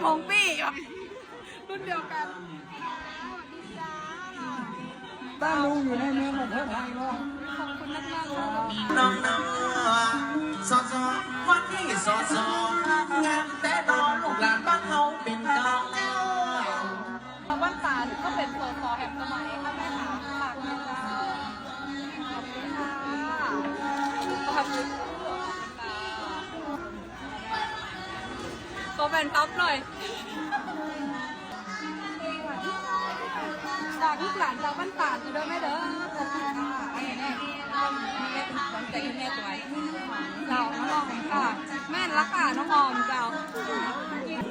ຂອງປີ້ ລຸ້ນດຽວກັນ. ບ້ານລຸງຢູ່ໃນເມືອງບັນເທີດໄຮບໍ່? ຂອບຄຸນມາກໆ ເຈົ້າ. ນ້ອງໆ ສອສອ ວັນນີ້ ສອສອ ງາມແຕ່ນ້ອງ ລູກຫຼານບ້ານເຮົາເປັນເຈົ້າ. ບ້ານຕານກໍເປັນ ສສ ແຫ່ງສະໄໝຄ່ະແມ່ຫາ ຝາກແມ່ເຈົ້າ. ຂອບຄຸນຄ່ະ ຂອບຄຸນຄ່ະ. ຂໍແຟນພັບໜ້ອຍ ຈາກລູກຫຼານຈາກບ້ານຕານເດີແມ່ເດີ. ຂອບຄຸນຄ່ະ. ອັນນີ້ແມ່ ແມ່ເປັນຂວັນໃຈໃຫ້ແມ່ຕົວເຈົ້າ ນ້ອງອອມຄ່ະ. ແມ່ນລະຄ່ະ ນ້ອງອອມເຈົ້າ.